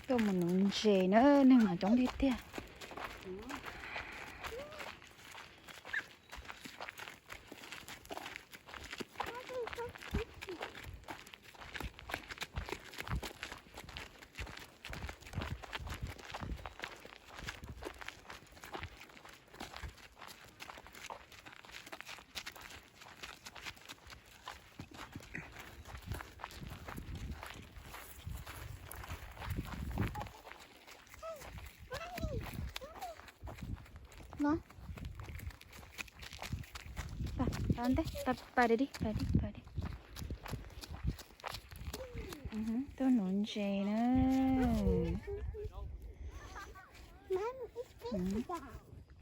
Tuaj mus nuv ntses na, neeg mas coob tiag tiag. Los, pais, pais, pais, pais, pais, pais. Tuaj nuv ntses na.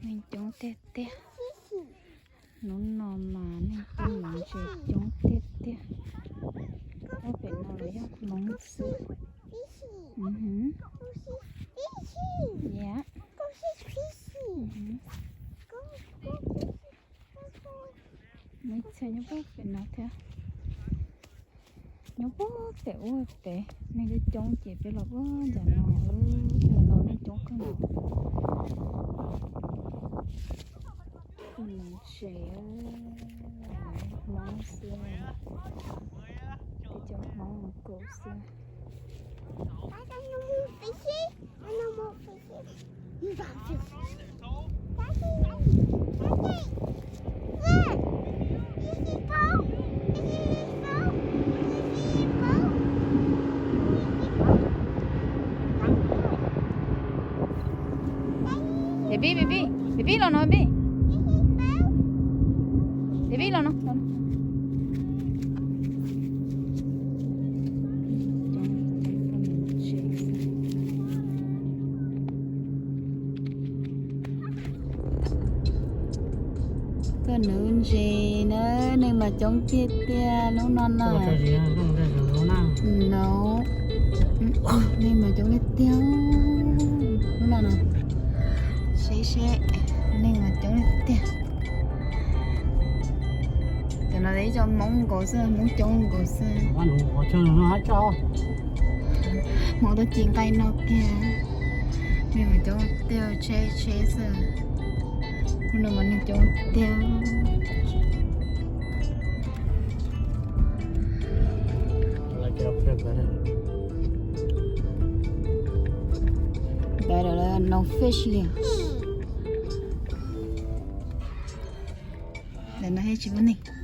Neeg coob tiag tiag. Hnub no mas neeg tuaj nuv ntses coob tiag tiag. Ob pem no los yog Hmoob xwb. Muaj ib txhia nyob puag pem no thiab. Nyob puag pem ub pem, neeg coob coob ces peb los puag ncag no, ncag no neeg coob kawg nkaus. Tuaj nuv ntses, Hmoob xwb, peb cov Hmoob Mos Kaus xwb. Baby, baby, baby los no, baby. Baby los no. Tuaj nuv ntses na, neeg mas coob tiag tiag hnub no na. No, neeg mas coob tiag tiag hnub no na. Seb seb, neeg mas coob tiag tiag. Cov no ib co Hmoob nkaus xwb, Hmoob coob nkaus xwb. Hmoob tuaj ci nqaij noj kiag. Neeg mas coob tiag, tsheb tsheb xwb. Hnub no mas neeg coob tiag. Better no fish li. Ntawm no thiaj tsis muaj neeg.